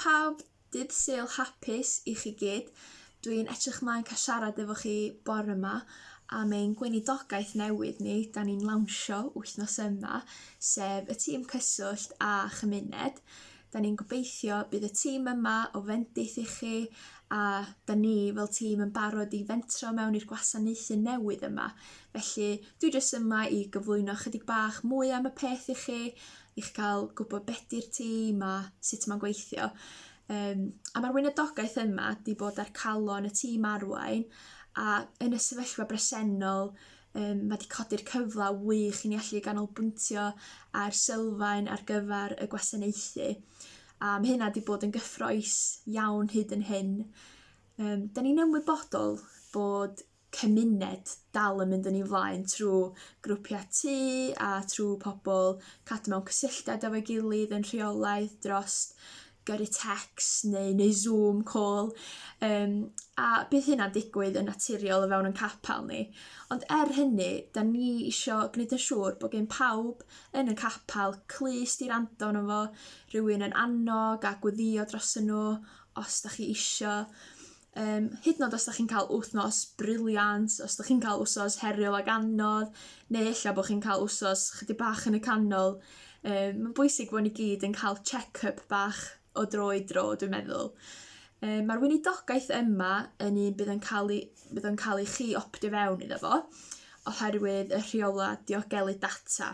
pawb, dydd Sul hapus i chi gyd. Dwi'n edrych mlaen cael siarad efo chi bore yma am ein gweinidogaeth newydd ni, da ni'n lawnsio wythnos yma, sef y tîm cyswllt a chymuned. Da ni'n gobeithio bydd y tîm yma o fendith i chi a da ni fel tîm yn barod i fentro mewn i'r gwasanaethu newydd yma. Felly dwi jyst yma i gyflwyno chydig bach mwy am y peth i chi, i chi cael gwybod be 'di'r tîm a sut mae'n gweithio. Um, a mae'r weinidogaeth yma 'di bod ar calon y tîm arwain a yn y sefyllfa bresennol um, mae wedi codi'r cyfle wych i ni allu ganolbwyntio ar sylfaen ar gyfer y gwasanaethu. A mae hynna wedi bod yn gyffroes iawn hyd yn hyn. Um, da ni'n ymwybodol bod cymuned dal yn mynd yn ei flaen trwy grwpiau tŷ a trwy pobl cadw mewn cysylltiad efo'i gilydd yn rheolaidd dros gyrru text neu neu Zoom call yym a bydd hynna'n digwydd yn naturiol o fewn yn capel ni. Ond er hynny, da ni isio gwneud yn siŵr bod gen pawb yn y capel clust i wrando arno fo, rhywun yn annog a gweddïo drosyn nhw os da chi isio. Yym, hyd yn oed os dach chi'n cael wythnos brilliant, os dach chi'n cael wsos heriol ac anodd, neu ella bod chi'n cael wsos chydig bach yn y canol, yym, mae'n bwysig bod ni gyd yn cael check-up bach o dro i dro, dwi'n meddwl. Yym, mae'r weinidogaeth yma yn un bydd yn cael ei... bydd yn cael ei chi optio fewn iddo fo, oherwydd y rheolau diogelu data.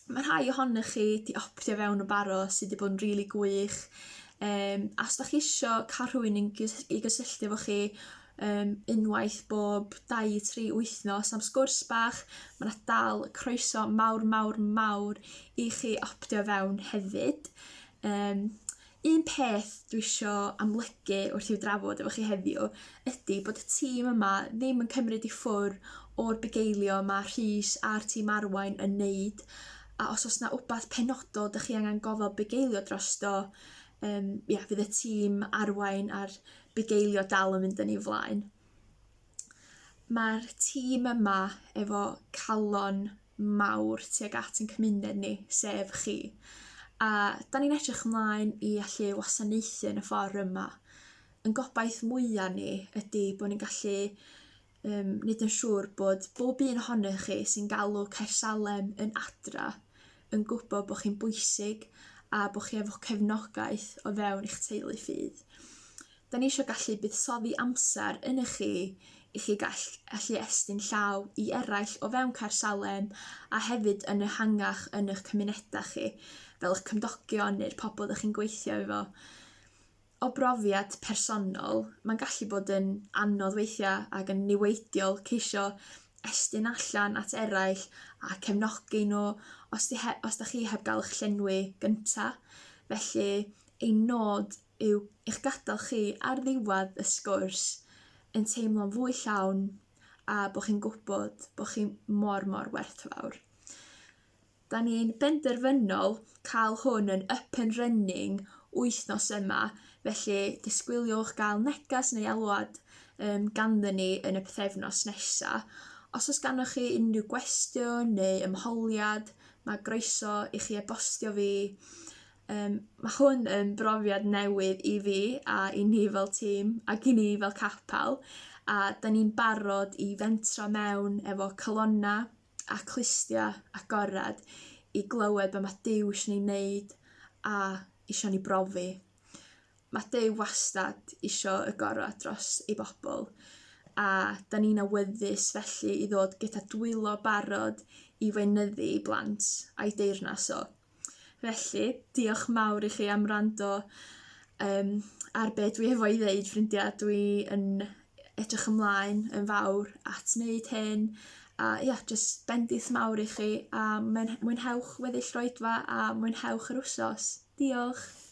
Mae rhai ohonoch chi 'di optio fewn yn barod sydd 'di bod yn rili gwych. Yym a os dach chi isio cael rhywun yn gys- i gysylltu efo chi yym unwaith bob 2 i 3 wythnos am sgwrs bach, ma' 'na dal croeso mawr mawr mawr i chi optio fewn hefyd. Yym Un peth dwi isio amlygu wrth i'w drafod efo chi heddiw ydy bod y tîm yma ddim yn cymryd i ffwr o'r bugeilio mae Rhys a'r tîm arwain yn neud a os oes 'na wbath penodol dych chi angen gofal bugeilio drosto yym ia fydd y tîm arwain a'r bugeilio dal yn mynd yn ei flaen. Mae'r tîm yma efo calon mawr tuag at ein cymuned ni, sef chi. A da ni'n edrych ymlaen i allu wasanaethu yn y ffordd yma. Yn gobaith mwya ni ydy bod ni'n gallu um, wneud yn siŵr bod bob un ohonoch chi sy'n galw Caersalem yn adra yn gwybod bod chi'n bwysig a bod chi efo cefnogaeth o fewn eich teulu ffydd. Da ni eisiau gallu buddsoddi amser yn y chi i chi gall allu estyn llaw i eraill o fewn Caersalem a hefyd yn ehangach yn eich cymunedau chi, fel eich cymdogion neu'r pobl ydych chi'n gweithio efo. O brofiad personol, mae'n gallu bod yn anodd weithiau ac yn niweidiol ceisio estyn allan at eraill a cefnogi nhw os, di he, os da chi heb gael eich llenwi gynta. Felly, ein nod yw eich gadael chi ar ddiwedd y sgwrs yn teimlo'n fwy llawn a bod chi'n gwybod bod chi mor mor werthfawr. Da ni'n benderfynol cael hwn yn up and running wythnos yma, felly disgwyliwch gael neges neu alwad um, ganddyn ni yn y pythefnos nesa. Os oes ganddoch chi unrhyw gwestiwn neu ymholiad, mae groeso i chi e-bostio fi. Yym ma' hwn yn brofiad newydd i fi a i ni fel tîm ac i ni fel capel a 'dan ni'n barod i fentro mewn efo calonna a clustia agored i glywed be' ma' Duw isio ni neud a isio ni brofi. Ma' Duw wastad isio y gora' dros ei bobl a 'dan ni'n awyddus felly i ddod gyda dwylo barod i weinyddu ei blant a'i deyrnas o. Felly, diolch mawr i chi am wrando yym ar be dwi efo i ddeud ffrindiau. Dwi yn edrych ymlaen yn fawr at wneud hyn a ia jyst bendith mawr i chi a mwynhewch weddill yr oedfa a mwynhewch yr wsos. Diolch!